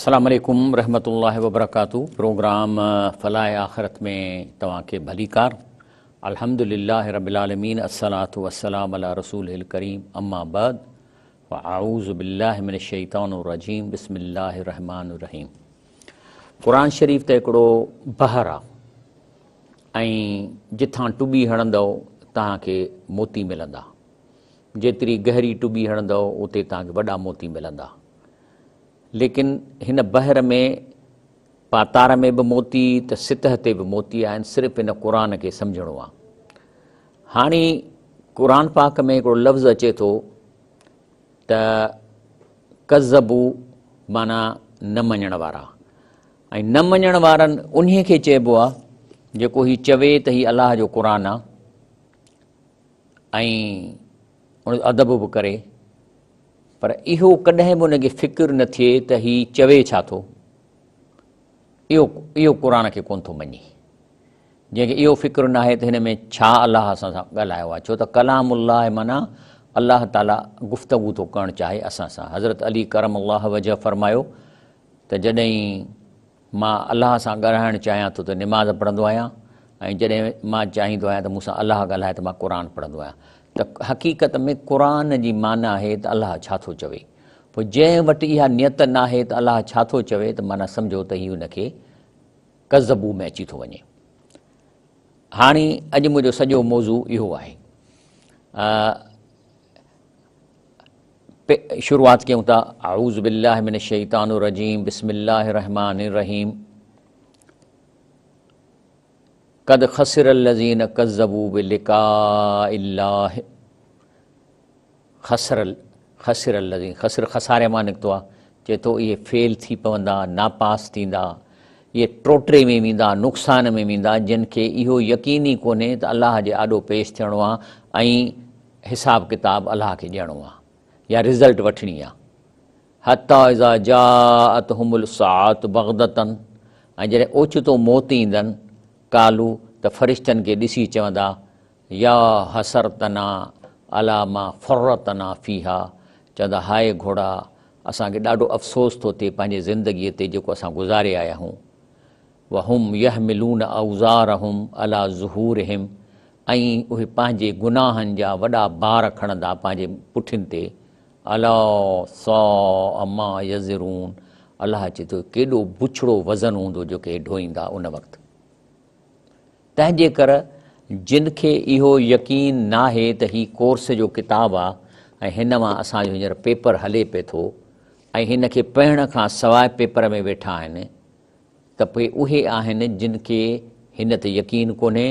السلام عليڪم رحمة الله وبرڪاته پروگرام فلاح آخرت ۾ توهان کي ڀليڪار الحمد لله رب العالمين الصلاة والسلام علي رسوله الڪريم اما بعد فاعوذ بالله من الشيطان الرجيم بسم الله الرحمن الرحيم قرآن شريف ته هڪڙو بحر آ ۽ جتان ٽٻي هڻندؤ توهان کي موتي ملندا جيتري گهري ٽٻي هڻندؤ اتي توهان کي وڏا موتي ملندا. ليڪن هن بحر ۾ پاتار ۾ به موتي ته سطح تي به موتي آهن صرف هن قرآن کي سمجهڻو آهي. هاڻي قرآن پاڪ ۾ هڪڙو لفظ اچي ٿو ته ڪذبو معنيٰ نه مڃڻ وارا ۽ نه مڃڻ وارن انهي کي چئبو آهي جيڪو هي چوي ته هي الله جو قرآن آهي ۽ ان جو ادب به ڪري پر اهو ڪڏهن به ان کي فڪر نه ٿئي ته هي چوي ڇا ٿو. اهو اهو قرآن کي ڪونه ٿو مڃي. جنهن کي اهو فڪر ناهي ته هن ۾ ڇا الله اسان سان ڳالهايو آهي ڇو ته ڪلام الله معنيٰ الله تعاليٰ گفتگو ٿو ڪرڻ چاهي اسان سان. حضرت علي ڪرم الله وجهه فرمايو ته جڏهن مان الله سان ڳالهائڻ چاهيان ٿو ته نماز پڙهندو آهيان ۽ جڏهن مان چاهيندو آهيان ته مون سان الله ڳالهائي ته مان قرآن پڙهندو آهيان ته حقيقت ۾ قرآن جي معنيٰ آهي ته الله ڇا ٿو چوي پوء جنهن وٽ اها نيت ناهي ته الله ڇا ٿو چوي ته معنيٰ سمجهو ته هي ان کي ڪذبو ۾ اچي ٿو وڃي. هاڻي اڄ منهنجو سڄو موضوع اهو آهي. شروعات ڪيون ٿا اعوذ بالله من الشيطان الرجيم بسم الله الرحمن الرحيم قد خسر الذين كذبوا بلقاء الله خسر خسر الذين خسر خساري مان نڪتو آ چئي ٿو اهي فيل ٿي پوندا ناپاس ٿيندا اهي ٽوٽري ۾ ويندا نقصان ۾ ويندا جن کي اهو يقين ئي ڪونهي ته الله جي آڏو پيش ٿيڻو آ ۽ حساب ڪتاب الله کي ڏيڻو آ يا رزلٽ وٺڻي آ. حتي اذا جاءتهم الساعة بغتة ۽ جڏهن اوچتو موت ايندن، قالوا ته فرشتن کي ڏسي چوندا، يا حسرتنا علي ما فرطنا فيها چوندا هاء گهوڙا اسان کي ڏاڍو افسوس ٿو ٿئي پنهنجي زندگيء تي جيڪو اسان گذاري آيا آهيون. وهم يحملون اوزارهم علي ظهورهم ۽ اهي پنهنجي گناهن جا وڏا بار کڻندا پنهنجي پٺين تي، الا ساء ما يزرون الله چئي ٿو ڪيڏو بڇڙو وزن هوندو جيڪي اهي ڍوئيندا ان وقت. تنهن جي ڪر جن کي اهو يقين ناهي ته هي ڪورس جو ڪتاب آ ۽ هن مان اسان جو هينئر پيپر هلي پئي ٿو ۽ هن کي پڙهڻ کان سواء پيپر ۾ ويٺا آهن ته پوء اهي آهن جن کي هن تي يقين ڪونهي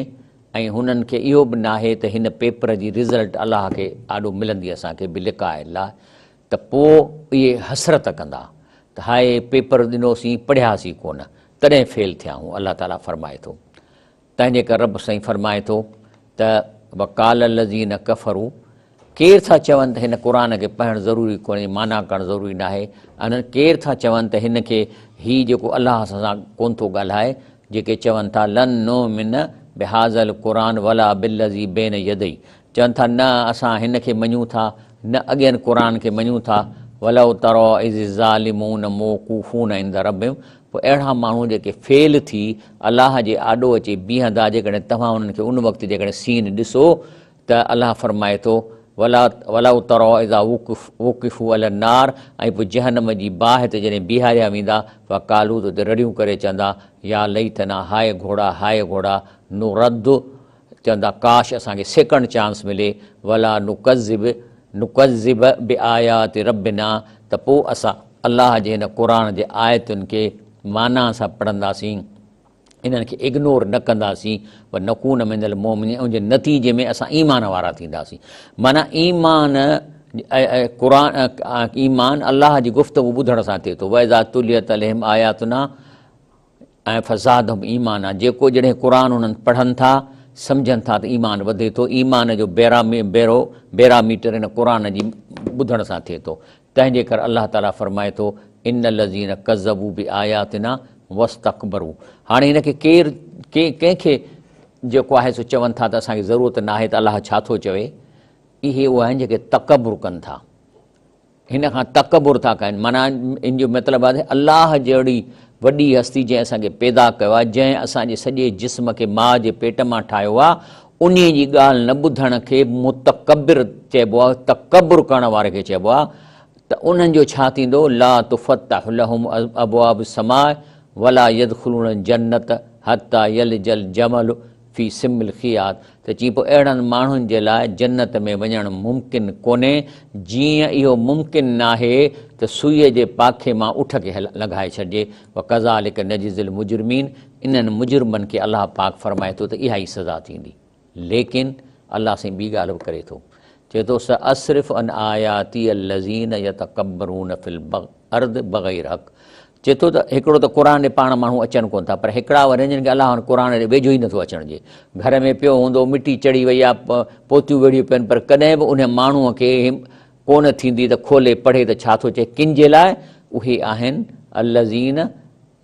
۽ هنن کي اهو به ناهي ته هن پيپر جي رزلٽ الله کي آڏو ملندي اسان کي بلقاء الله ته پوء اهي حسرت ڪندا ته هاء پيپر ڏنوسين پڙهياسين ڪونه تڏهن فيل ٿيا آهيون الله تعالي فرمائي ٿو تنهن جي ڪري رب سائين فرمائي ٿو ته وقال الذين ڪفروا ڪير ٿا چون ته هن قرآن کي پڙهڻ ضروري ڪونهي معنيٰ ڪرڻ ضروري ناهي انهن ڪير ٿا چون ته هن کي هي جيڪو الله سان ڪون ٿو ڳالهائي جيڪي چون ٿا لن نؤمن بهذا القرآن ولا بالذي بين يديه چون ٿا نه اسان هن کي مڃون ٿا نه اڳين قرآن کي مڃون ٿا ولو تري اذ الظالمون موقوفون عند ربهم پوء اهڙا ماڻهو جيڪي فيل ٿي الله جي آڏو اچي بيهندا جيڪڏهن توهان انهن کي ان وقت جيڪڏهن سين ڏسو ته الله فرمائي ٿو ولو تري اذا وقفوا علي النار ۽ پوء جهنم جي باهه تي جڏهن بيهاريا ويندا فقالوا ته اتي رڙيون ڪري چوندا يا ليتنا هاء گهوڙا هاء گهوڙا نرد چوندا ڪاش اسان کي سيڪنڊ چانس ملي ولا نڪذب نڪذب بآيات ربنا ته پوء اسان الله جي هن قرآن جي آيتن کي معنيٰ سان پڙهنداسين انهن کي اگنور نه ڪنداسين ونڪون من المؤمنين ان جي نتيجي ۾ اسان ايمان وارا ٿينداسين معنيٰ ايمان قرآن ايمان الله جي گفتگو ٻڌڻ سان ٿئي ٿو واذا تليت عليهم آياتنا ۽ فزادهم ايمانا جيڪو جڏهن قرآن انهن پڙهن ٿا سمجهن ٿا ته ايمان وڌي ٿو ايمان جو بيرو بيراميٽر ان قرآن جي ٻڌڻ سان ٿئي ٿو تنهن جي ڪري الله تعالي فرمائي ٿو ان الذين ڪذبوا بآياتنا واستڪبروا هاڻي هن کي ڪير ڪنهن کي جيڪو آهي سو چون ٿا ته اسان کي ضرورت ناهي ته الله ڇا ٿو چوي اهي اهي آهن جيڪي تڪبر ڪن ٿا. هن کان تڪبر ٿا ڪن، معنيٰ ان جو مطلب آهي الله جهڙي وڏي هستي جنهن اسان کي پيدا ڪيو آهي، جنهن اسان جي سڄي جسم کي ماء جي پيٽ مان ٺاهيو آهي، انهي جي ڳالهه نه ٻڌڻ کي متڪبر چئبو آهي، تڪبر ڪرڻ واري کي چئبو آهي ته انهن جو ڇا ٿيندو، لا تفتح لهم ابواب السماء ولا يدخلون الجنة حتي يلج الجمل في سم الخياط ته چيائين پوء اهڙن ماڻهن جي لاء جنت ۾ وڃڻ ممڪن ڪونهي جيئن اهو ممڪن ناهي ته سوئيء جي پاکي مان اٺ کي لنگهائي ڇڏجي وڪذالڪ نجزي المجرمين انهن مجرمن کي الله پاڪ فرمائي ٿو ته اها ئي سزا ٿيندي ليڪن الله سائين ٻي ڳالهه به ڪري ٿو چئي ٿو ساصرف عن آياتي الذين يتڪبرون في الارض بغير حق چئي ٿو ته هڪڙو ته قرآن ڏي پاڻ ماڻهو اچن ڪونه ٿا پر هڪڙا وري جن کي الله قرآن ڏي ويجهو ئي نٿو اچڻ ڏي. گهر ۾ پيو هوندو، مٽي چڙهي وئي آ، پوتيون ويڙهيون پين پر ڪڏهن به انهي ماڻهوء کي ڪونه ٿيندي ته کولي پڙهي ته ڇا ٿو چئي. ڪن جي لاء؟ اهي آهن الذين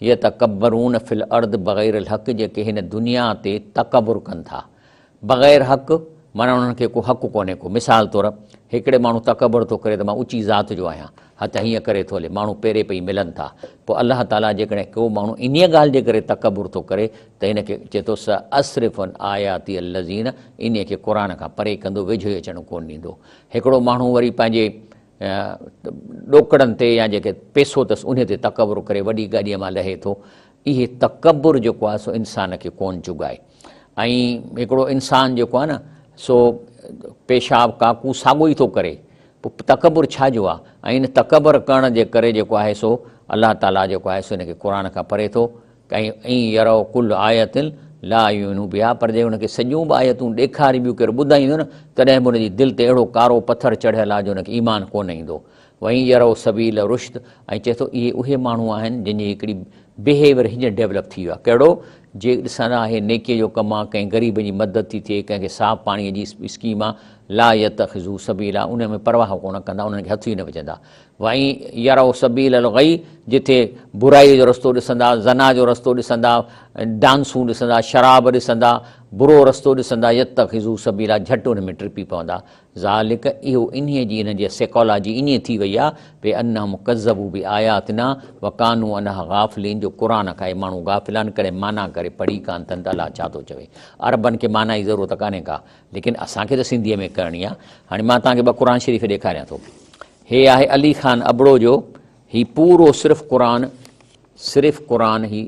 يتڪبرون في الارض بغير الحق جيڪي هن دنيا تي تڪبر ڪن ٿا. بغير حق معنيٰ انهن کي ڪو حق ڪونهي ڪو. مثال طور هڪڙي ماڻهو تڪبر ٿو ڪري ته مان اوچي ذات جو آهيان، هٿ هيئن ڪري ٿو هلي، ماڻهو پيري پئي ملن ٿا. پوء الله تعاليٰ جيڪڏهن ڪو ماڻهو انهيء ڳالهه جي ڪري تڪبر ٿو ڪري ته هن کي چئي ٿو ساصرف عن آياتي الذين انهيء کي قرآن کان پري ڪندو، ويجهو ئي اچڻ ڪونه ڏيندو. هڪڙو ماڻهو وري پنهنجي ڏوڪڙن تي يا جيڪي پيسو اٿس انهيء تي تڪبر ڪري وڏي گاڏيء مان لهي ٿو. اهي تڪبر جيڪو آهي سو انسان کي ڪونه چڳائي. ۽ هڪڙو انسان جيڪو آهي نه سو پيشاب ڪاڪو ساڳو ئي ٿو ڪري پوء تڪبر ڇا جو آهي ۽ ان تڪبر ڪرڻ جي ڪري جيڪو آهي سو الله تعاليٰ جيڪو آهي سو ان کي قرآن کان پري ٿو ۽ ائين يرو ڪل آيت لا يؤمنوا بها پر جي ان کي سڄيون به آيتون ڏيکاربيون ڪير ٻڌائيندو نه تڏهن به ان جي دل تي اهڙو ڪارو پٿر چڙهيل آهي جو ان کي ايمان ڪونه ايندو وان يرو سبيل الرشد ۽ چئي ٿو اهي اهي ماڻهو آهن جن جي هڪڙي بهيويئر هينئر ڊيولپ ٿي ويو آهي ڪهڙو جي ڏسندا آهي نيڪي جو ڪم آهي ڪنهن غريب جي مدد ٿي ٿئي ڪنهن کي صاف پاڻي جي اسڪيم آهي لا يتخذو سبيلا ان ۾ پرواهه ڪونه ڪندا انهن کي هٿ ئي نه وجهندا وان يرو سبيل الغي جتي برائي جو رستو ڏسندا زنا جو رستو ڏسندا ڊانسون ڏسندا شراب ڏسندا برو رستو ڏسندا يتخذو سبيلا جهٽ ان ۾ ٽپي پوندا ذلڪ، اهو انهيء جي انهن جي سيڪالاجي ائين ٿي وئي آهي، بأنهم ڪذبوا بآياتنا وڪانوا عنها غافلين جو قرآن کان اهي ماڻهو غافل آهن ڪڏهن معنيٰ ڪري پڙهي ڪانه اٿن ته الله ڇا ٿو چوي. عربن کي معنيٰ جي ضرورت ڪانهي ڪا ليڪن اسان کي ته سنڌيء ۾ ڪرڻي آهي. هاڻي مان توهان کي ٻه قرآن شريف ڏيکاريان ٿو. هي آهي علي خان ابڙو جو هي پورو صرف قرآن صرف قرآن هي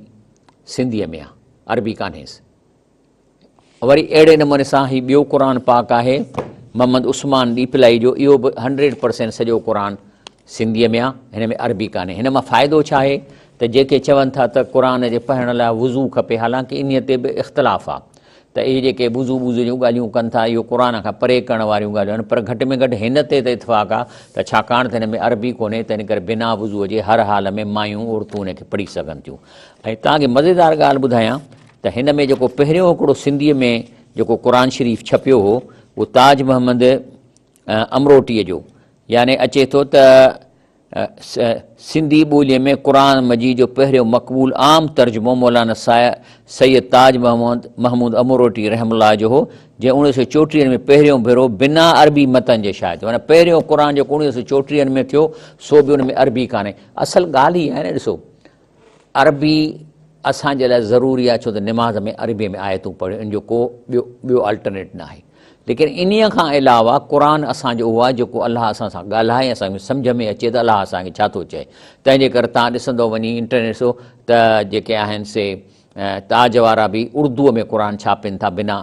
سنڌيء ۾ آهي عربي ڪانهيس. وري اهڙي نموني سان هي ٻيو قرآن پاڪ آهي محمد عثمان ڏيپلائي جو اهو به هنڊريڊ پرسينٽ سڄو قرآن سنڌيء ۾ آهي هن ۾ عربي ڪانهي هن مان فائدو ڇا آهي ته جيڪي چون ٿا ته قرآن جي پڙهڻ لاء وضو کپي حالانڪه انهيء تي به اختلاف آهي ته اهي جيڪي وضو وضو جون ڳالهيون ڪن ٿا اهو قرآن کان پري ڪرڻ واريون ڳالهيون آهن پر گهٽ ۾ گهٽ هن تي ته اتفاق آهي ته ڇاڪاڻ ته هن ۾ عربي ڪونهي تنهن ڪري بنا وضوء جي هر حال ۾ مايون عورتون ان کي پڙهي سگهن ٿيون ۽ توهان کي مزيدار ڳالهه ٻڌايان ته هن ۾ جيڪو پهريون هڪڙو سنڌيء ۾ جيڪو قرآن شريف ڇپيو هو اهو تاج محمد امروٽيء جو يعني اچي ٿو ته سنڌي ٻوليء ۾ قرآن مجيد جو پهريون مقبول عام ترجمو مولانا سيد تاج محمد محمود امروٽي رحم الله جو هو جنهن اوڻيهه سو چوٽيهن ۾ پهريون ڀيرو بنا عربي متن جي شايع ٿيو معنيٰ پهريون قرآن جيڪو اوڻيهه سو چوٽيهن ۾ ٿيو سو به ان ۾ عربي ڪانهي اصل ڳالهه هي آهي نه ڏسو عربي اسان جي لاء ضروري آهي ڇو ته نماز ۾ عربي ۾ آيتون پڙهيون ان جو ڪو ٻيو ٻيو آلٽرنيٽ نه آهي ليڪن انهيء کان علاوه قرآن اسان جو اهو آهي جيڪو الله اسان سان ڳالهائي اسان کي سمجهه ۾ اچي ته الله اسان کي ڇا ٿو چئي تنهن جي ڪري تان ڏسندو وڃي انٽرنيٽ سو ته جيڪي آهن سي تاج وارا به اردوء ۾ قرآن ڇاپين ٿا بنا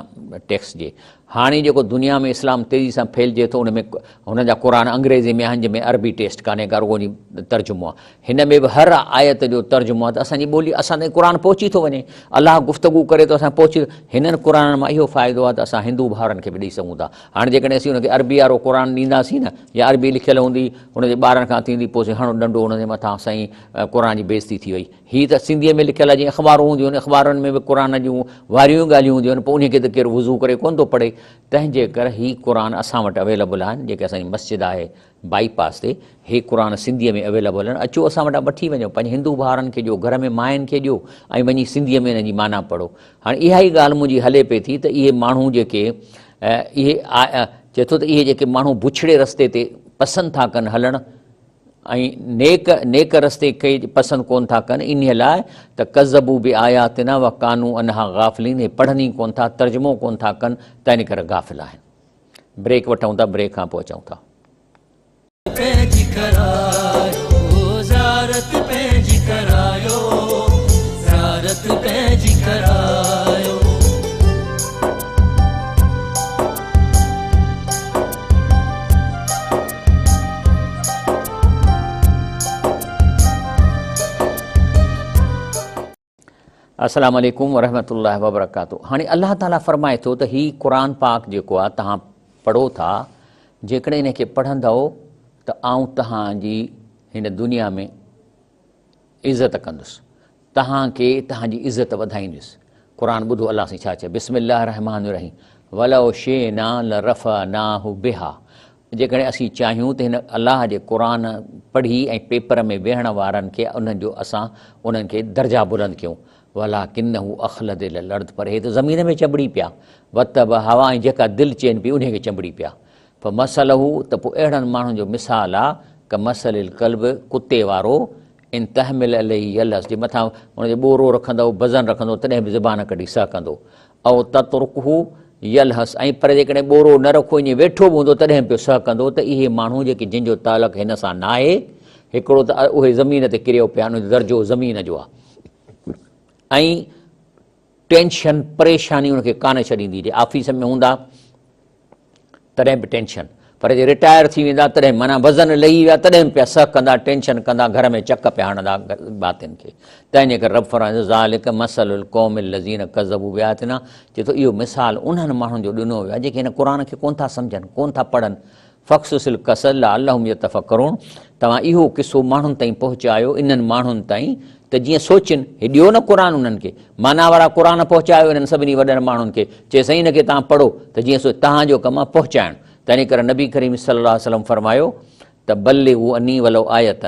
ٽيڪس جي. هاڻي جيڪو دنيا ۾ اسلام تيزي سان ڦهلجي ٿو ان ۾ هنن جا قرآن انگريزي ۾ آهن جنهن ۾ عربي ٽيسٽ ڪانهي ڪا رڳو جي ترجمو آهي. هن ۾ به هر آيت جو ترجمو آهي ته اسان جي ٻولي اسان تائين قرآن پهچي ٿو وڃي. الله گفتگو ڪري ٿو اسان پهچي ٿو. هنن قرآنن مان اهو فائدو آهي ته اسان هندو ڀائرن کي به ڏئي سگهون ٿا. هاڻي جيڪڏهن اسين ان کي عربي وارو قرآن ڏينداسين نه يا عربي لکيل هوندي ان جي ٻارن کان ٿيندي پوء سائين هڻو ڏنڊو ان جي مٿان سائين قرآن جي بيعزتي ٿي وئي. هي ته سنڌيء ۾ لکيل آهي، جيئن اخبارون هونديون آهن، اخبارن ۾ به قرآن جون واريون ئي ڳالهيون هونديون آهن، پوء انهيء کي ته ڪير وضو ڪري ڪونه ٿو پڙهي، تنهن جي ڪري هي قرآن اسان وٽ اويليبل آهن، جيڪي اسان جي مسجد آهي بائي پاس تي، هي قرآن سنڌيء ۾ اويليبل آهن، اچو اسان وٽان وٺي وڃو، پنهنجي هندو ڀائرن کي ڏيو، گهر ۾ ماين کي ڏيو ۽ وڃي سنڌيء ۾ انهن جي معنيٰ پڙهو. هاڻي اها ئي ڳالهه منهنجي هلي پئي ٿي ته اهي ماڻهو جيڪي اهي چئي ٿو ته اهي جيڪي ماڻهو بڇڙي رستي تي پسند ٿا ڪن هلڻ، ۽ نيڪ نيڪ رستي کي پسند ڪونه ٿا ڪن انهيء لاء ته ڪذبوا بآياتنا وڪانوا عنها غافلين هي پڙهن ئي ڪونه ٿا ترجمو ڪونه ٿا ڪن تنهن ڪري غافل آهن. بريڪ وٺون ٿا بريڪ کان پوء اچون ٿا. پنهنجي ڪرايو زيارت پنهنجي ڪرايو زيارت پنهنجي ڪرايو. السلام عليڪم ورحمة الله وبرڪاته هاڻي الله تعالي فرمائي ٿو ته هي قرآن پاڪ جيڪو آهي تهان پڙهو ٿا جيڪڏهن ان کي پڙهندؤ ته آئون تهان جي هن دنيا ۾ عزت ڪندس تهان کي تهان جي عزت وڌائيندس. قرآن ٻڌو الله سائين ڇا چئي بسم الله الرحمٰن الرحيم ولو شئنا لرفعناه بها جيڪڏهن اسين چاهيون ته هن الله جي قرآن پڙهي ۽ پيپر ۾ ويهڻ وارن کي انهن جو اسان انهن کي درجا بلند ڪيون ولڪنه اخلد الي الارض پر هي ته زمين ۾ چنبڙي پيا واتبع هواه ۽ جيڪا دل چين پئي انهي کي چنبڙي پيا فمثله ته پوء اهڙن ماڻهن جو مثال آ ڪمثل الڪلب ڪتي وارو ان تحمل عليه يلهث جي مٿان ان تي ٻورو رکندؤ، وزن رکندؤ، تڏهن به زبان ڪڍي سهه ڪندو، او تترڪه يلهث ۽ پر جيڪڏهن ٻورو نه رکو ائين ويٺو به هوندو تڏهن به پيو سهه ڪندو ته اهي ماڻهو جيڪي جن جو تعلق هن سان ناهي، هڪڙو ته اهي زمين تي ڪريو پيا آهن، ان جو درجو زمين جو آهي ۽ ٽينشن پريشاني ان کي ڪانه ڇڏيندي، جي آفيس ۾ هوندا. تڏهن به ٽينشن پر جي رٽائر ٿي ويندا تڏهن معنيٰ وزن لهي ويا تڏهن به پيا سهه ڪندا ٽينشن ڪندا گهر ۾ چڪ پيا هڻندا ڀاتين کي تنهن جي ڪري رب فرمائي ٿو ذالڪ مثل القوم الذين ڪذبوا بآياتنا چي ٿو اهو مثال انهن ماڻهن جو ڏنو ويو آهي جيڪي هن قرآن کي ڪون ٿا سمجهن ڪون ٿا پڙهن فاقصص القصص لعلهم يتفڪرون توهان اهو قصو ماڻهن تائين پهچايو انهن ماڻهن تائين ته جيئن سوچين، هي ڏيو نه قرآن انهن کي، معنيٰ وارا قرآن پهچايو انهن سڀني وڏن ماڻهن کي، چي سائين ان کي توهان پڙهو ته جيئن سو توهان جو ڪم آهي پهچائڻ، تنهن ڪري نبي ڪريم صلي الله عليه وسلم فرمايو ته بلغوا عني ولو آية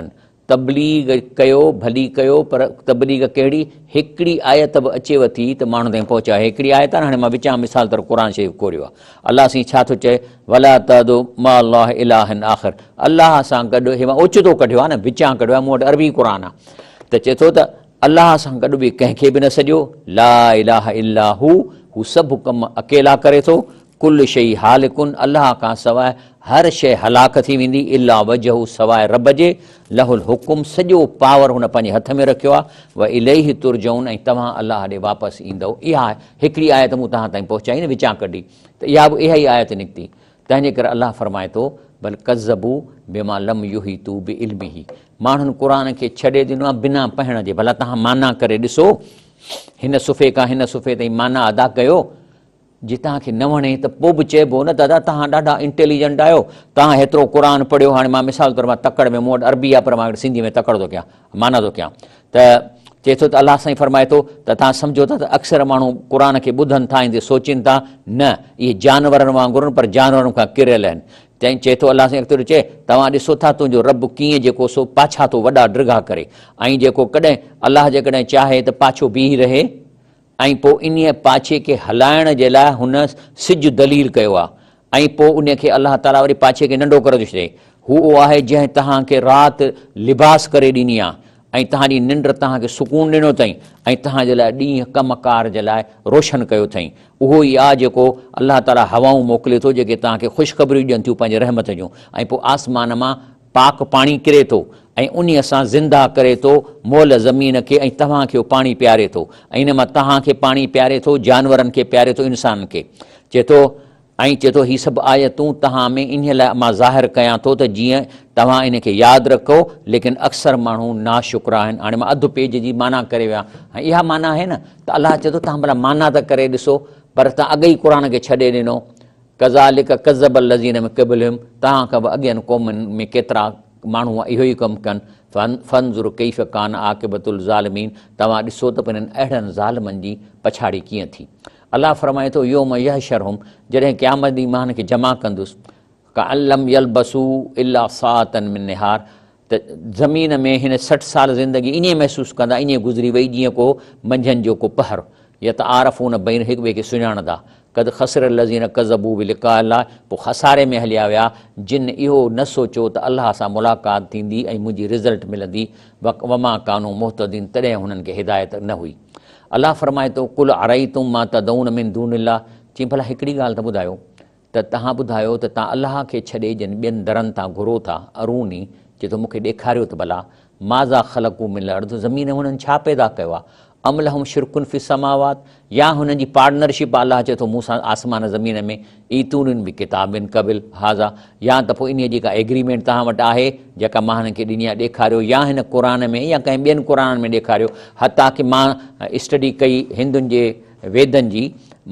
تبليغ ڪيو ڀلي ڪيو پر تبليغ ڪهڙي هڪڙي آيت به اچيو ٿي ته ماڻهن تائين پهچايو، هڪڙي آيت آهي نه هاڻي مان وچان مثال طور قرآن شريف کوليو آهي الله سائين ڇا ٿو چئي ولا تدع مع الله الها آخر الله سان گڏ هي مان اوچتو ڪڍيو آهي نه وچان ڪڍيو آهي مون وٽ عربي قرآن آهي ته چئي ٿو ته الله سان گڏ به ڪنهن کي به نه سڏيو لا اله الا هو هو سڀ ڪم اڪيلا ڪري ٿو ڪل شيء هالڪ الله کان سواء هر شيء هلاڪ ٿي ويندي الا وجهه سواء رب جي له الحڪم سڄو پاور هن پنهنجي هٿ ۾ رکيو آهي واليه ترجعون ۽ توهان الله ڏي واپس ايندؤ اها هڪڙي آيت مون توهان تائين پهچائي نه وچان ڪڍي ته اها به اها ئي آيت نڪتي، تنهن جي ڪري الله فرمائي ٿو، بل ڪذبوا بما لم يحيطوا بعلمه ماڻهن قرآن کي ڇڏي ڏنو آهي بنا پڙهڻ جي، ڀلا توهان معنيٰ ڪري ڏسو، هن صفحي کان هن صفحي تائين معنيٰ ادا ڪيو، جي توهان کي نه وڻي ته پوء به چئبو نه ته ادا توهان ڏاڍا انٽيليجنٽ آهيو، توهان هيترو قرآن پڙهيو، هاڻي مان مثال طور مان تڪڙ ۾ مون وٽ عربي آهي پر مان سنڌي ۾ تڪڙ ٿو ڪيان، معنيٰ ٿو ڪيان ته چئي ٿو ته الله سائين فرمائي ٿو ته توهان سمجهو ٿا ته اڪثر ماڻهو قرآن کي ٻڌن ٿا ۽ سوچين ٿا نه اهي جانورن وانگر آهن پر جانورن کان ڪريل آهن تنهن چئي ٿو الله سائين اڳتي ٿو چئي توهان ڏسو ٿا تنهنجو رب ڪيئن جيڪو سو پاڇا ٿو وڏا ڊگها ڪري ۽ جيڪو ڪڏهن الله جيڪڏهن چاهي ته پاڇو بيهي رهي ۽ پوء انهيء پاڇي کي هلائڻ جي لاء هن سج دليل ڪيو آهي ۽ پوء انهيء کي الله تعاليٰ وري پاڇي کي ننڍو ڪري ٿو ڇڏي. هو اهو آهي جنهن توهان کي رات لباس ڪري ڏني آهي ۽ توهان جي ننڊ توهان کي سڪون ڏنو اٿئين ۽ توهان جي لاء ڏينهن ڪم ڪار جي لاء روشن ڪيو اٿئين. اهو ئي آهي جيڪو الله تعاليٰ هوائون موڪلي ٿو جيڪي توهان کي خوشخبريون ڏين ٿيون پنهنجي رحمت جون ۽ پوء آسمان مان پاڪ پاڻي ڪري ٿو ۽ انهيء سان زنده ڪري ٿو مئل زمين کي ۽ توهان کي اهو پاڻي پياري ٿو ۽ ان مان توهان کي پاڻي پياري ٿو، جانورن کي پياري ٿو، انسانن کي. چئي ٿو، ۽ چئي ٿو، هي سڀ آيتون توهان ۾ انهيء لاء مان ظاهر ڪيان ٿو ته جيئن توهان ان کي ياد رکو، ليڪن اڪثر ماڻهو ناشڪرا آهن. هاڻي مان اڌ پيج جي معنيٰ ڪري ويو آهيان. هاڻي اها معنيٰ آهي نه ته الله چئي ٿو توهان ڀلا معنيٰ ته ڪري ڏسو، پر توهان اڳ ئي قرآن کي ڇڏي ڏنو. ڪذالڪ ڪذب الذين من قبلهم توهان کان به اڳين قومن ۾ ڪيترا ماڻهو اهو ئي ڪم ڪن فانظر ڪيف ڪان عاقبة الظالمين توهان ڏسو ته پوء انهن اهڙن ظالمن جي پڇاڙي ڪيئن ٿي. الله فرمائي ٿو يوم يحشرهم جڏهن قيامت ڏينهن مان هنن کي جمع ڪندس ڪأن لم يلبثوا الا ساعة من نهار ته زمين ۾ هن 60 سال زندگي ائين محسوس ڪندا ائين گذري وئي جيئن ڪو منجهند جو ڪو پهر يتعارفون بين هڪ ٻئي کي سڃاڻندا. قد خسر الذين ڪذبوا بلقاء الله پوء خساري ۾ هليا ويا جن اهو نه سوچيو ته الله سان ملاقات ٿيندي ۽ منهنجي رزلٽ ملندي وما ڪانوا مهتدين تڏهن هنن کي هدايت نه هئي. الله فرمائي ٿو قل ارئيتم ما تدعون من دون الله چين ڀلا هڪڙي ڳالهه ته ٻڌايو ته توهان ٻڌايو ته توهان الله کي ڇڏي جن ٻين درن تان گهرو ٿا، اروني، چي ٿو مون کي ڏيکاريو ته ڀلا، ماذا خلقو من الارض، زمين ۾ هنن ڇا پيدا ڪيو آهي، ام لهم شرڪ في السماوات، يا هنن جي پارٽنرشپ آهي الله چي ٿو مون سان آسمان زمين ۾، ايتوني بڪتاب قبل هذا، يا ته پوء انهيء جي ڪا ايگريمينٽ توهان وٽ آهي جيڪا مان هنن کي ڏني آهي ڏيکاريو يا هن قرآن ۾ يا ڪنهن ٻين قرآنن ۾ ڏيکاريو، حتيٰ ڪه مان اسٽڊي ڪئي هندن جي ويدن جي،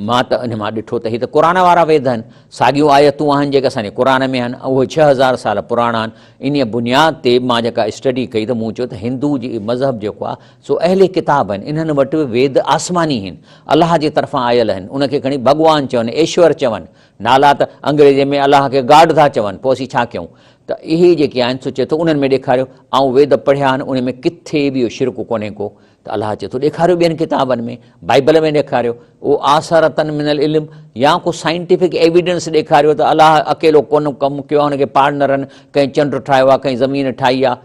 مان ته ان مان ڏٺو ته هي ته قرآن وارا ويد آهن، ساڳيون آيتون آهن جيڪي اسان جي قرآن ۾ آهن، اهي 6000 سال پراڻا آهن، انهيء بنياد تي مان جيڪا اسٽڊي ڪئي ته مون چيو ته هندو جي مذهب جيڪو آهي سو اهل ڪتاب آهن، انهن وٽ به ويد آسماني آهن، الله جي طرفان آيل آهن، ان کي کڻي ڀڳوان چون، ايشور چون، نالا ته انگريزيء ۾ الله کي گاڊ ٿا چون، پوء اسين ڇا ڪيون؟ ته اهي جيڪي آهن سو چئي ٿو انهن ۾ ڏيکاريو، آئون ويد پڙهيا آهن، انهن ۾ ڪٿي به اهو شرڪ ڪونهي ڪو، ته الله چئي ٿو ڏيکاريو ٻين ڪتابن ۾، بائبل ۾ ڏيکاريو، اهو آثارتن من العلم يا ڪو سائنٽيفڪ ايويڊنس ڏيکاريو ته الله اڪيلو ڪونه ڪم ڪيو آهي، ان کي پارٽنرن ڪنهن چنڊ ٺاهيو آهي، ڪنهن زمين ٺاهي آهي،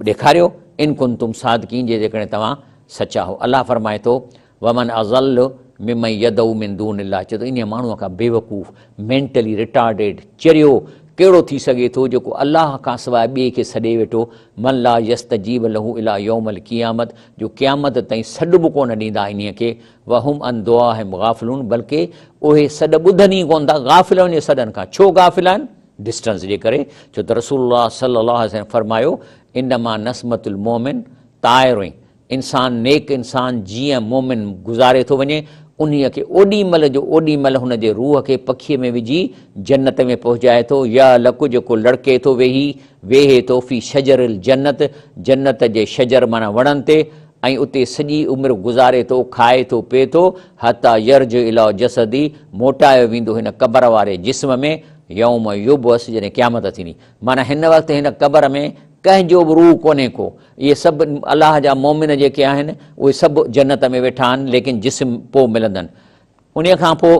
ڏيکاريو، ان ڪنتم صادقين جي جيڪڏهن توهان سچا هو. الله فرمائي ٿو ومن اضل ممن يدعو من دون الله چئي ٿو انهيء ماڻهوء کان بيوقوف، Mentally Retarded، چريو ڪهڙو ٿي سگهي ٿو جيڪو الله کان سواء ٻئي کي سڏي ويٺو، من لا يستجيب له الي يوم القيامت جو قيامت تائين سڏ به ڪونه ڏيندا انهيء کي، وهم عن دعائهم غافلون بلڪه اهي سڏ ٻڌن ئي ڪونه ٿا، غافل آهن انهيء سڏن کان، ڇو غافل آهن؟ ڊسٽنس جي ڪري، ڇو ته رسول الله صلي الله عليه وسلم فرمايو، انما نسمة المؤمن طائر انسان نيڪ انسان جيئن مؤمن گذاري ٿو وڃي، انهيء کي اوڏي مهل جو اوڏي مهل هن جي روح کي پکيء ۾ وجهي جنت ۾ پهچائي ٿو، يعلق جيڪو لڙڪي ٿو ويهي، ويهي ٿو، في شجر الجنت جنت جي شجر معنيٰ وڻن تي، ۽ اتي سڄي عمر گذاري ٿو، کائي ٿو پئي ٿو، حتيٰ يرجع الي جسده موٽايو ويندو هن قبر واري جسم ۾، يوم يبعث جڏهن قيامت ٿيندي. معنيٰ هن وقت هن قبر ۾ ڪنهن جو به روح ڪونهي ڪو، اهي سڀ الله جا مؤمن جيڪي آهن اهي سڀ جنت ۾ ويٺا آهن ليڪن جسم پوء ملندن. انهيء کان پوء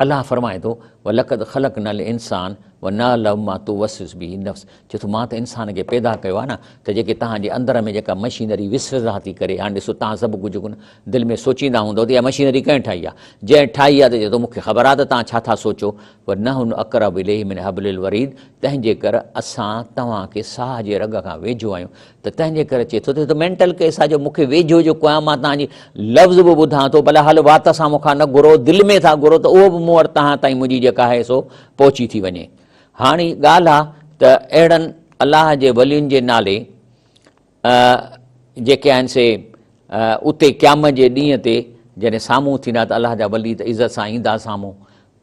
الله فرمائي ٿو ولقد خلقنا الانسان ونعلم ما توسوس به النفس چئي ٿو مان ته انسان کي پيدا ڪيو آهي نه ته جيڪي توهان جي اندر ۾ جيڪا مشينري وسوسا ٿي ڪري هاڻي ڏسو توهان سڀ ڪجهه دل ۾ سوچيندا هوندؤ ته اها مشينري ڪنهن ٺاهي آهي جنهن ٺاهي آهي ته چئي ٿو مون کي خبر آهي ته توهان ڇا ٿا سوچو ونحن اقرب اليه من حبل الوريد تنهن جي ڪر اسان توهان کي ساهه جي رڳ کان ويجهو آهيون ته تنهن جي ڪري چئي ٿو ته هي ته مينٽل ڪيس آهي جو مون کي ويجهو جيڪو آهيان مان توهان جي لفظ به ٻڌان ٿو ڀلا هل وات سان مون کان نه گهرو دل ۾ ٿا گهرو ته اهو به مون وٽ توهان تائين منهنجي جيڪا آهي سو پهچي ٿي وڃي. هاڻي ڳالهه آهي ته اهڙن الله جي ولين جي نالي جيڪي آهن سي اتي قيامت جي ڏينهن تي جڏهن سامهون ٿيندا ته الله جا ولي ته عزت سان ايندا سامهون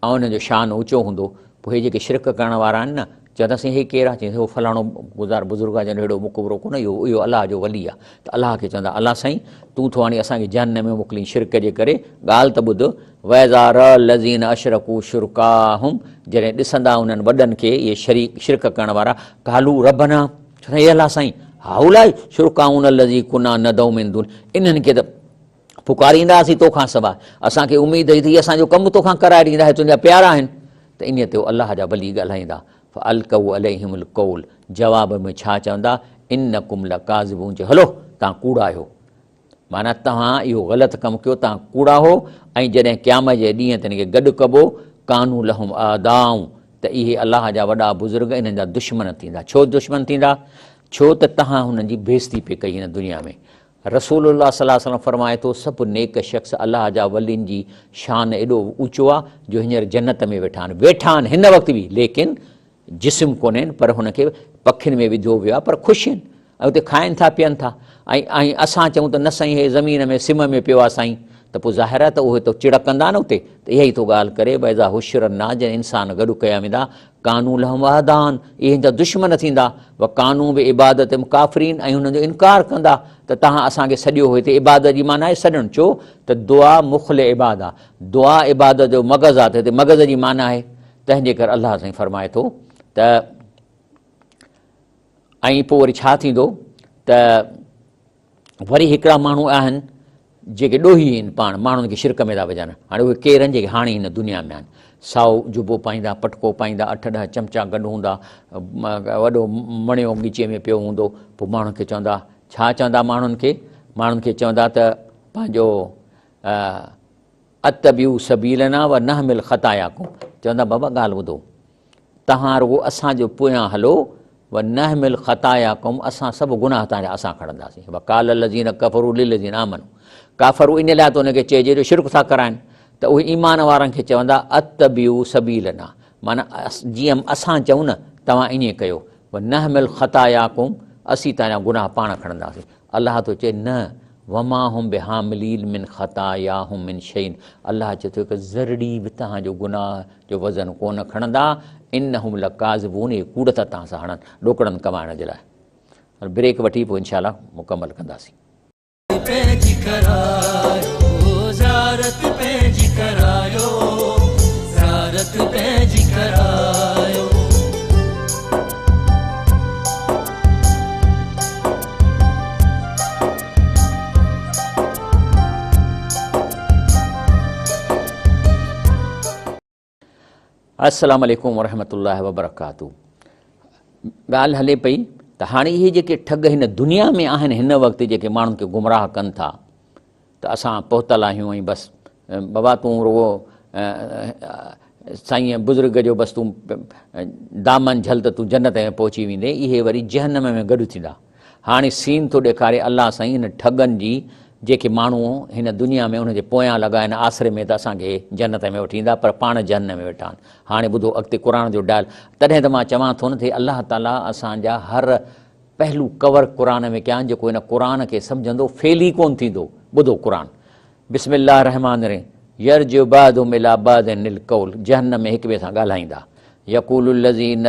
۽ انهن جو شان اوچو هوندو، پوء هي جيڪي شرڪ ڪرڻ وارا آهن نه، چوندا سائين هي ڪير آهي؟ چيائين هو فلاڻو گذار بزرگ آهي، جنهن جو هيڏو مقبرو ڪونهي، اهو اهو الله جو ولي آهي. ته الله کي چوندا الله سائين تون ٿو هاڻي اسان کي جهنم ۾ موڪلين شرڪ جي ڪري، ڳالهه ته ٻڌ، واذا رأ الذين اشرڪوا شرڪاهم جڏهن ڏسندا انهن وڏن کي اهي شريڪ شرڪ ڪرڻ وارا، قالوا ربنا چوندا اي الله سائين هؤلاء شرڪاؤنا الذي ڪنا ندعو من دون انهن کي ته پڪارينداسين تو کان سواء، اسان کي اميد هئي ته هي اسان جو ڪم تو کان ڪرائي ڏيندا، هي تنهنجا پيارا آهن، ته انهيء تي الله جا ولي ڳالهائيندا، فالقوا عليهم القول، جواب ۾ ڇا چوندا، انڪم لڪاذبون، چي هلو توهان ڪوڙا آهيو، معنيٰ توهان اهو غلط ڪم ڪيو، توهان ڪوڙا هو، ۽ جڏهن قيامت جي ڏينهن تن کي گڏ ڪبو، ڪانوا لهم اعداء، ته اهي الله جا وڏا بزرگ انهن جا دشمن ٿيندا، ڇو دشمن ٿيندا؟ ڇو ته توهان هنن جي بيعزتي پئي ڪئي هن دنيا ۾. رسول الله صلي الله عليه وسلم فرمائي ٿو، سڀ نيڪ شخص الله جا ولين جي شان ايڏو اوچو آ جو هينئر جنت ۾ ويٺا آهن، ويٺا آهن هن وقت به ليڪن جسم ڪونهن پر هن کي پکين ۾ وڌو ويو آ پر خوش آهن ۽ اتي کائن ٿا پين ٿا ۽ ۽ اسان چئون ته نه سائين هي زمين ۾ سم ۾ پيو آ سائين ته پوء ظاهر آ ته اهي ته چڙ ڪندا نه اتي ته اها ئي ٿو ڳالهه ڪري واذا حشر الناس جڏهن انسان گڏ ڪيا ويندا ڪانو لهم اعداء، اهي هن جا دشمن ٿيندا، وڪانو بعبادتهم ڪافرين، ۽ هنن جو انڪار ڪندا ته توهان اسان کي سڏيو هو، هتي عبادت جي معنيٰ آهي سڏڻ، ڇو ته دعا مخ العباد آهي، دعا عبادت جو مغز آهي ته هتي مغز جي معنيٰ آهي، تنهن جي ڪري الله سائين فرمائي ٿو ته ۽ پوء وري ڇا ٿيندو ته وري هڪڙا ماڻهو آهن. جيڪي ڏوهي آهن پاڻ ماڻهن کي شرڪ ۾ ٿا وجهن. هاڻي اهي ڪير آهن جيڪي هاڻي هن دنيا ۾ آهن. سائو جبو پائيندا، پٽڪو پائيندا، اٺ ڏهه چمچا گڏ هوندا، وڏو مڻيو ڳچيء ۾ پيو هوندو، پوء ماڻهن کي چوندا، ڇا چوندا ماڻهن کي؟ ماڻهن کي چوندا ته پنهنجو اتبعوا سبيلنا ونحمل خطاياڪم، چوندا بابا ڳالهه ٻڌو، توهان رڳو اسان جي پويان هلو، ونحمل خطاياڪم، اسان سڀ گناهه توهان جا اسان کڻنداسين. وقال الذين ڪفروا للذين آمنوا، ڪافروا ان لاء ته ان کي چئجي جو شرڪ ٿا ڪرائن، ته اهي ايمان وارن کي چوندا اتبعوا سبيلنا، معنيٰ جيئن اسان چئون نه توهان ائين ڪيو، ونحمل خطاياڪم، اسين توهان جا گناهه پاڻ کڻنداسين. الله ٿو چئي نه، وما هم بحاملين من خطاياهم من شيء، الله چئي ٿو هڪ ذرڙي به توهان جو گناهه جو وزن ڪونه کڻندا، انهم لڪاذبون، اهي ڪوڙ ٿا توهان سان هڻن ڏوڪڙن ڪمائڻ جي لاء. بريڪ وٺي پوء انشاء الله مڪمل ڪنداسين. پنهنجي ڪرايو زيارت پنهنجي ڪرايو زيارت پنهنجي ڪرايو. السلام عليڪم ورحمة الله وبرڪاته. ڳالهه هلي پئي ته هاڻي اهي جيڪي ٺڳ هن دنيا ۾ آهن هن وقت جيڪي ماڻهن کي گمراهه ڪن ٿا ته اسان پهتل آهيون ۽ بس بابا تون رڳو سائين بزرگ جو بس تون دامن جهل ته تون جنت ۾ پهچي ويندين، اهي وري جهنم ۾ گڏ ٿيندا. هاڻي سين ٿو ڏيکاري الله سائين انهن ٺڳن جي جيڪي ماڻهو هن دنيا ۾ انهن جي پويان لڳا ان آسري ۾ ته اسان کي جنت ۾ وٺي ايندا پر پاڻ جهنم ۾ ويٺا آهن. هاڻي ٻڌو اڳتي قرآن جو ڊائل تڏهن ته مان چوان ٿو نه ته الله تعالي اسان جا هر پهلو ڪور قرآن ۾ ڪيا آهن جيڪو هن قرآن کي سمجهندو فيل ئي ڪونه ٿيندو. ٻڌو قرآن بسم الله الرحمٰن الرحيم يرجع بعضهم الي بعض القول جهنم ۾ هڪ ٻئي سان ڳالهائيندا يقول الذين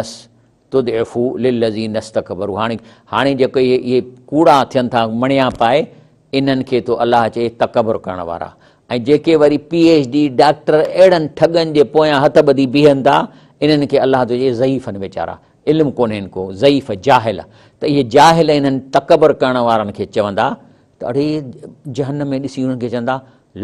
تضعفوا للذين استڪبروا هاڻي هاڻي جيڪي اهي اهي ڪوڙا ٿين ٿا مڻيا پائي انهن کي ٿو الله چئي تڪبر ڪرڻ وارا ۽ جيڪي وري پي ايڇ ڊي ڊاڪٽر اهڙن ٺڳن جي پويان هٿ ٻڌي بيهن ٿا انهن کي الله ٿو چئي ضعيفن ويچارا علم ڪونهن ڪو ضعيف جاهل ته اهي جاهل انهن تڪبر ڪرڻ وارن کي چوندا ته اڙي جهنم ۾ ڏسي انهن کي چوندا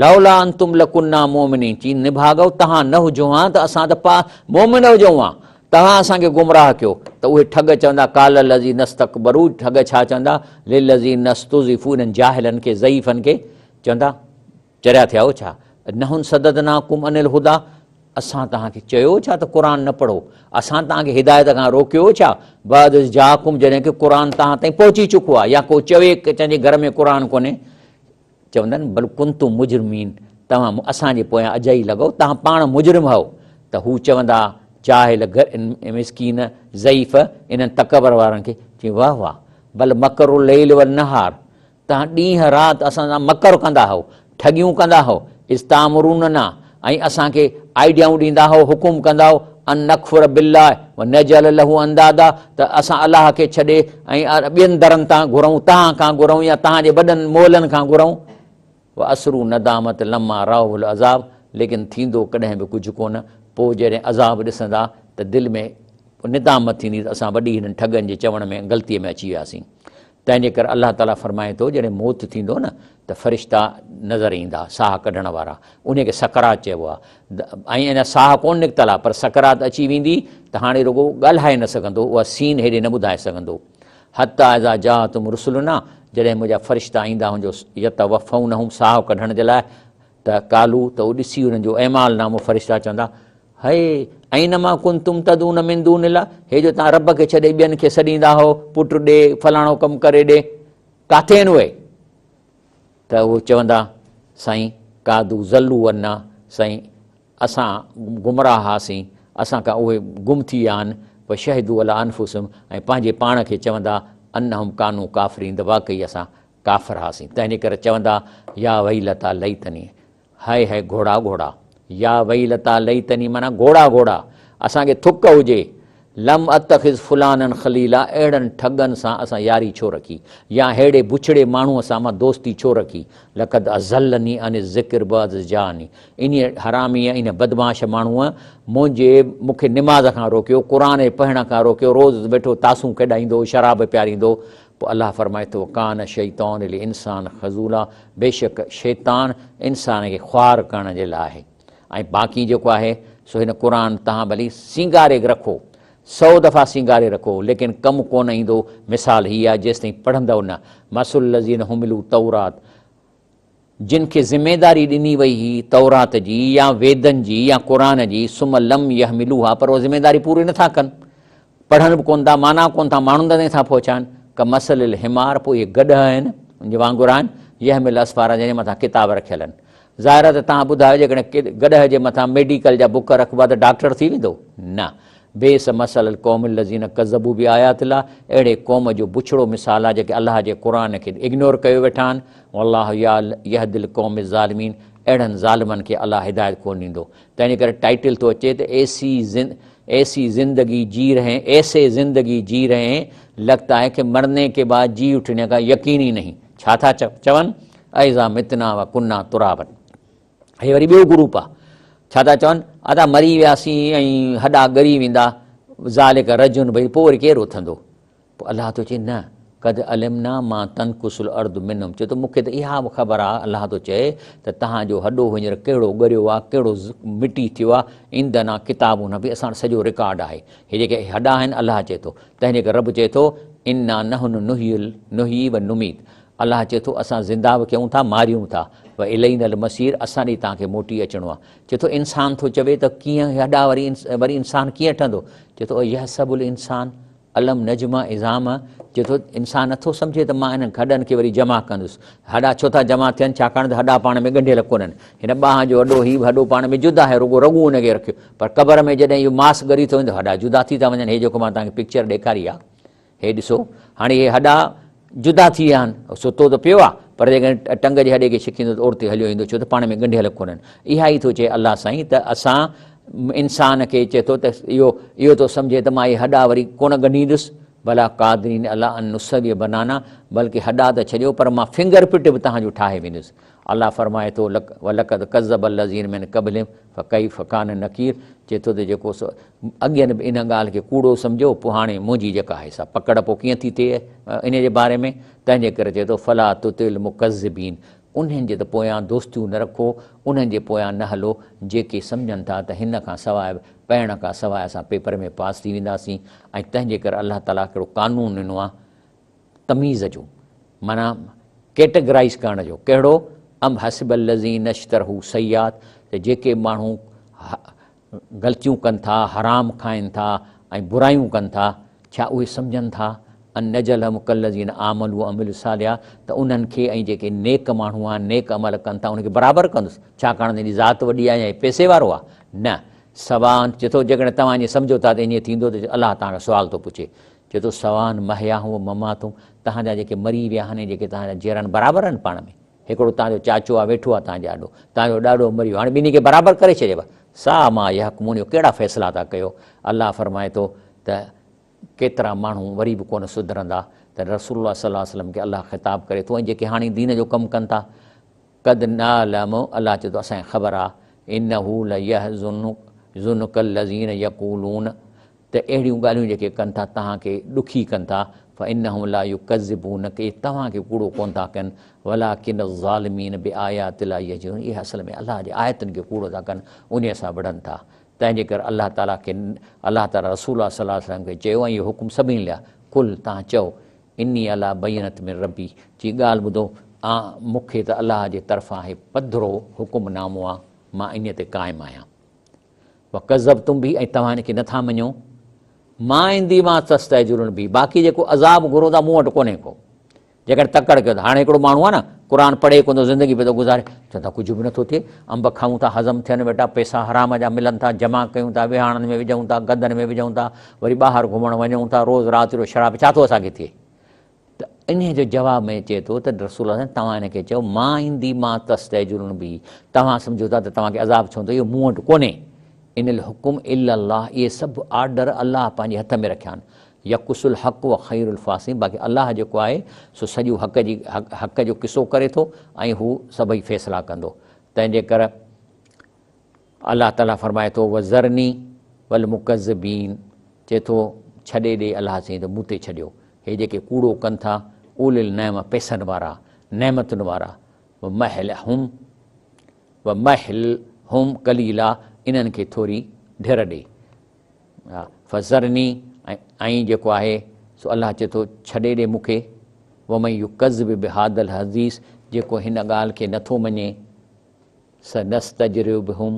لولا انتم لڪنا مؤمنين چي نڀاڳؤ توهان نه هجو ها ته اسان ته پا مؤمن هجون ها توهان اسان کي گمراهه ڪيو ته اهي ٺڳ چوندا قال الذين استڪبروا ٺڳ ڇا چوندا للذين استضعفوا انهن جاهلن کي ضعيفن کي چوندا چريا ٿيا آهيو ڇا نحن صددناڪم عن الهديٰ اسان توهان کي چيو ڇا ته قرآن نه پڙهو اسان توهان کي هدايت کان روڪيو ڇا بعد از جاءڪم جڏهن ڪه قرآن توهان تائين پهچي چڪو آهي يا ڪو چوي ڪنهن جي گهر ۾ قرآن ڪونهي چوندا آهن، بل ڪنتم مجرمين، توهان اسان جي پويان اجائي لڳؤ، توهان پاڻ مجرم هئو، ته هو چوندا، جاهل، مسڪين، ضعيف، انهن تڪبر وارن کي، چي واه واه، بل مڪر الليل والنهار، توهان ڏينهن رات اسان سان مڪر ڪندا هئو، ٺڳيون ڪندا هئو، اذ تامروننا، ۽ اسان کي آئيڊيائون ڏيندا هئو، حڪم ڪندا هئو، ان نڪفر بالله ونجعل له اندادا، ته اسان الله کي ڇڏي ۽ ٻين درن تان گهرون، توهان کان گهرون يا توهان جي وڏن مئلن کان گهرون. واسروا الندامة لما راوا العذاب، ليڪن ٿيندو ڪڏهن به ڪجهه ڪونه، پوء جڏهن عذاب ڏسندا ته دل ۾ ندامت ٿيندي ته اسان وڏي هنن ٺڳن جي چوڻ ۾ غلطيء ۾ اچي وياسين. تنهن جي ڪري الله تعاليٰ فرمائي ٿو جڏهن موت ٿيندو نه ته فرشتا نظر ايندا ساهه ڪڍڻ وارا انهي کي سڪرات چئبو آهي ۽ اڃا ساهه ڪونه نڪتل آهي پر سڪرات اچي ويندي ته هاڻي رڳو ڳالهائي نه سگهندو اها سين هيڏي نه ٻڌائي سگهندو حتيٰ اذا جاءتهم رسلنا جڏهن منهنجا فرشتا ايندا هن جو يتوفونهم ساهه ڪڍڻ جي لاء ته قالو ته اهو ڏسي انهن جو اعمال نامو فرشتا چوندا هي اينما ڪنتم تدعون من دون الله هي جو توهان رب کي ڇڏي ٻين کي سڏيندا هئو پٽ ڏي فلاڻو ڪم ڪري ڏي ڪاٿي آهن اهي ته اهي چوندا سائين قادو ضلوا عنا سائين اسان گمراهه هئاسين اسان کان اهي گم ٿي ويا آهن وشهدوا علي انفسهم ۽ پنهنجي پاڻ کي چوندا انهم ڪانوا ڪافرين ته واقعي اسان ڪافر هئاسين تنهنجي ڪري چوندا يا ويلتا ليتني هاء هاء گهوڙا گهوڙا، يا ويلتا ليتني معنيٰ گهوڙا گهوڙا، اسان کي ٿڪ هجي، لم اتخذ فلانا خليلا اهڙن ٺڳن سان اسان ياري ڇو رکي يا ههڙي بڇڙي ماڻهوء سان مان دوستي ڇو رکي، لقد اضلني عن الذڪر بعد اذ جاءني انهيء حراميء ان بدمعاش ماڻهوء منهنجي مون کي نماز کان روڪيو، قرآن جي پڙهڻ کان روڪيو، روز ويٺو تاسون کيڏائيندو، شراب پياريندو، پوء الله فرمائي ٿو، ڪان الشيطان للانسان خذولا بيشڪ شيطان انسان کي خوار ڪرڻ جي لاء آهي ۽ باقي جيڪو آهي سو هن قرآن تهان ڀلي سينگاري رکو سو دفعا سينگاري رکو ليڪن ڪم ڪونه ايندو مثال هي آهي جيستائين پڙهندؤ نه مثل الذين حملوا التورات جن کي ذميداري ڏني وئي هئي تورات جي يا ويدن جي يا قرآن جي ثم لم يحملوها پر اها ذميداري پوري نٿا ڪن پڙهن به ڪونه ٿا معنيٰ ڪونه ٿا ماڻهن تائين ٿا پهچائن ڪمثل الحمار پوء اهي گڏهه آهن ان جي وانگر آهن يحمل اسفارا جنهن جي مٿان ڪتاب رکيل آهن ظاهر آهي ته توهان ٻڌايو جيڪڏهن گڏهه جي مٿان ميڊيڪل جا بڪ رکبا ته ڊاڪٽر ٿي ويندو؟ نه. بئس مثل القوم الذين ڪذبوا بآيات الله اهڙي قوم جو بڇڙو مثال آهي جيڪي الله جي قرآن کي اگنور ڪيو ويٺا آهن والله يهدي القوم الظالمين اهڙن ظالمن کي الله هدايت ڪونه ڏيندو تنهنجي ڪري ٽائيٽل ٿو اچي ته ايسي ايسي زندگي جي رهي ايسي زندگي جي رهي هين لگتا هي ڪه مرني ڪي بعد جي اٺني ڪا يقين ئي نهين ڇا ٿا چون اذا متنا و ڪنا ترابا هي وري ٻيو گروپ آ ڇا ٿا چون ادا مري وياسين ۽ هڏا ڳري ويندا ذالڪ رجع ڀئي پوء وري ڪير اٿندو پوء الله ٿو چئي نه قد علمنا ما تنقص الارض منهم چئي ٿو مون کي ته اها به خبر آ الله ٿو چئي ته تهان جو هڏو هينئر ڪهڙو ڳريو آ ڪهڙو مٽي ٿيو آ عندنا ڪتاب به اسان وٽ سڄو رڪارڊ آهي هي جيڪي هڏا آهن الله چئي ٿو تنهن جي ڪري رب چئي ٿو انا نحن نحيي و نميت الله چئي ٿو، اسان زنده به ڪيون ٿا، ماريون ٿا، و الينا المصير اسان ڏي توهان کي موٽي اچڻو آهي. چئي ٿو انسان ٿو چوي ته ڪيئن هڏا وري وري انسان ڪيئن ٺهندو؟ چئي ٿو ايحسب الانسان الم نجمع عظامه چئي ٿو انسان نٿو سمجهي ته مان انهن هڏن کي وري جمع ڪندس. هڏا ڇو ٿا جمع ٿين؟ ڇاڪاڻ ته هڏا پاڻ ۾ ڳنڍيل ڪونهن. هن ٻانهن جو هڏو هي به هڏو پاڻ ۾ جدا آهي رڳو رڳون ان کي رکيو پر قبر ۾ جڏهن اهو ماس ڳري ٿو وڃي ته هڏا جدا ٿي ٿا وڃن. هي جيڪو مان توهان کي پڪچر ڏيکاري آهي. هي ڏسو، هاڻي اهي هڏا جدا ٿي ويا آهن. ستو ته پيو آهي، پر جيڪڏهن ٽنگ جي هڏي کي ڇڪيندو ته اورتي هليو ايندو، ڇو ته پاڻ ۾ ڳنڍيل ڪونهن. اها ئي ٿو چئي الله سائين ته اسان انسان کي چئي ٿو ته اهو اهو ٿو سمجهي ته مان اهي هڏا وري ڪونه ڳنڍيندس، بلا قادرين عليٰ ان نسوي بنانا، بلڪه هڏا ته ڇڏيو پر مان فنگر پرنٽ به توهان جو ٺاهي ويندس. الله فرمائي ٿو، ولقد ڪذب الذين من قبلهم فڪيف ڪان نڪير، چئي ٿو ته جيڪو سو اڳين به ان ڳالهه کي ڪوڙو سمجهيو، پوء هاڻي منهنجي جيڪا آهي سا پڪڙ پوء ڪيئن ٿي ٿئي انهيء جي باري ۾؟ تنهن جي ڪري چئي ٿو، فلا تطع المڪذبين، انهن جي ته پويان دوستيون نه رکو، انهن جي پويان نه هلو، جيڪي سمجهن ٿا ته هن کان سواء پڙهڻ کان سواء اسان پيپر ۾ پاس ٿي وينداسين ۽ تنهن جي ڪري الله تعاليٰ هڪڙو قانون ڏنو آهي تميز جو معنيٰ ڪيٽگرائيز ڪرڻ جو، ڪهڙو؟ ام حسب الذين اشترحوا السيئات ته جيڪي ماڻهو غلطيون ڪن ٿا، حرام کائن ٿا ۽ برايون ڪن ٿا، ڇا اهي سمجهن ٿا، ان نجعلهم ڪالذين آمنوا وعملوا الصالحات ته انهن کي ۽ جيڪي نيڪ ماڻهو آهن، نيڪ عمل ڪن ٿا، انهن کي برابر ڪندس، ڇاڪاڻ ته ان جي ذات وڏي آهي يا هي پئسي وارو آهي؟ نه، سواء چئي ٿو جيڪڏهن توهان ائين سمجهو ٿا ته ائين ٿيندو ته الله توهان کان سوال ٿو پڇي، چئي ٿو سواء محياهم ومماتهم توهان جا جيڪي مري ويا آهن ۽ جيڪي توهان جا جيئرا آهن برابر آهن پاڻ ۾. هڪڙو توهان جو چاچو آ ويٺو آ توهان جي آڏو، توهان جو ڏاڏو مري ويو، هاڻي ٻنهي کي برابر ڪري ڇڏيو. ساء ما يحڪمون اهو ڪهڙا فيصلا ٿا ڪيو؟ الله فرمائي ٿو ته ڪيترا ماڻهو وري به ڪونه سڌرندا ته رسول الله صلي الله عليه وسلم کي الله خطاب ڪري ٿو ۽ جيڪي هاڻي دين جو ڪم ڪن ٿا قد نعلم الله چئي ٿو اسان کي خبر آ انه ليحزنک الذين يقولون ته اهڙيون ڳالهيون جيڪي ڪن ٿا توهان کي ڏکي ڪن ٿا، فانهم لا يڪذبونک اهي توهان کي ڪوڙو ڪونه ٿا ڪن، ولڪن الظالمين بآيات الله يجحدون اهي اصل ۾ الله جي آيتن کي ڪوڙو ٿا ڪن انهيء سان وڙهن ٿا. تنهن جي ڪري الله تعاليٰ کي الله تعاليٰ رسول الله صلي الله عليه وسلم کي چيو ۽ اهو حڪم سڀني لاء آهي، قل توهان چئو اني عليٰ بينة من ربي چي ڳالهه ٻڌو مون کي ته الله جي طرفان هي پڌرو حڪم نامو آهي مان انهيء تي قائم آهيان. وڪذبتم به ۽ توهان ان کي نٿا مڃو، ما عندي ما تستعجلون به باقي جيڪو عذاب گهرو ٿا مون وٽ ڪونهي ڪو. جيڪڏهن تڪڙ ڪيو ته هاڻي هڪڙو ماڻهو آهي نه قرآن پڙهي ڪونه ٿو زندگي پيو ٿو گذاري، چون ٿا ڪجهه به نٿو ٿئي، انب کائون ٿا هضم ٿين ويٺا، پئسا حرام جا ملن ٿا، جمع ڪيون ٿا، ويهاڻن ۾ وجهون ٿا، گدن ۾ وجهون ٿا، وري ٻاهر گهمڻ وڃون ٿا، روز رات جو شراب ڇا ٿو اسان کي ٿئي؟ ته انهيء جو جواب ۾ چئي ٿو ته رسول الله توهان هن کي چئو ما عندي ما تستعجلون به توهان سمجهو ٿا ته توهان کي عذاب ڇو ٿو اهو مون وٽ ڪونهي ان الحڪم الا الله اهي سڀ آرڊر الله پنهنجي هٿ ۾ رکيا آهن يقص الحق و خير الفاصلين باقي الله جيڪو آهي سو سڄو حق جي حق جو قصو ڪري ٿو ۽ هو سڀئي فيصلا ڪندو تنهن جي ڪري الله تعاليٰ فرمائي ٿو، وذرني والمڪذبين چئي ٿو، ڇڏي ڏي الله سائين ته مون تي ڇڏيو. هي جيڪي ڪوڙو ڪن ٿا، اولي النعمة پئسن وارا، نعمتن وارا، ومهلهم ومهلهم قليلا انهن کي ٿوري ڍر ڏي. فذرني ۽ جيڪو آهي سو الله چئي ٿو ڇڏي ڏي مون کي، ومن يڪذب بهذا الحديث جيڪو هن ڳالهه کي نٿو مڃي، سنستدرجهم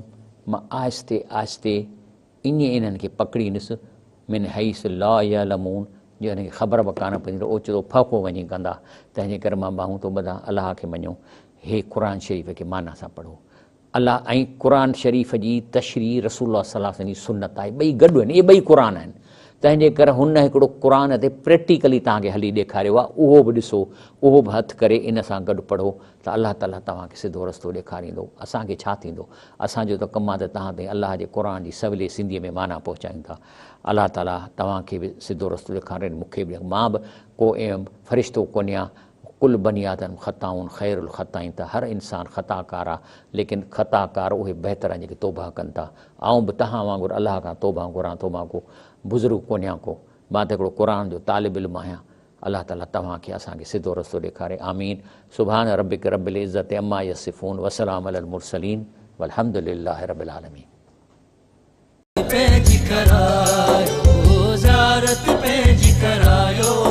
مان آهستي آهستي ائين انهن کي پڪڙيندس، من حيث لا يعلمون جو انهن کي خبر به ڪانه پوندي ته اوچتو ڦهڪو وڃي ڪندا، تنهن جي ڪري مان ٻانهون ٿو ٻڌان الله کي مڃو، هي قرآن شريف کي معنيٰ سان پڙهو. الله ۽ قرآن شريف جي تشريح رسول الله صلي الله عليه وسلم جي سنت آهي، ٻئي گڏ آهن، اهي ٻئي قرآن آهن، تنهن جي ڪري هن هڪڙو قرآن تي پريڪٽيڪلي توهان کي هلي ڏيکاريو آهي، اهو به ڏسو، اهو به هٿ ڪري ان سان گڏ پڙهو ته الله تعالي توهان کي سڌو رستو ڏيکاريندو، اسان کي ڇا ٿيندو، اسان جو ته ڪم آهي ته توهان تائين الله جي قرآن جي سولي سنڌيء ۾ معنيٰ پهچايون ٿا، الله تعالي توهان کي به سڌو رستو ڏيکاري مان کي به، مان به ڪو فرشتو ڪونهيان، ڪل بني آدم خطائون خير الخطائين ته هر انسان خطا ڪار آ ليڪن خطا ڪار اهي بهتر آهن جيڪي توبه ڪن ٿا آئون به توهان وانگر الله کان توبه گهران ٿو مان ڪو بزرگ ڪونهيان ڪو مان ته هڪڙو قرآن جو طالب علم آهيان الله تعالي توهان کي اسان کي سڌو رستو ڏيکاري آمين سبحان ربک رب العزت عما يصفون وسلام علي المرسلين والحمد لله رب العالمين. پنهنجي ڪرايو زيارت پنهنجي ڪرايو.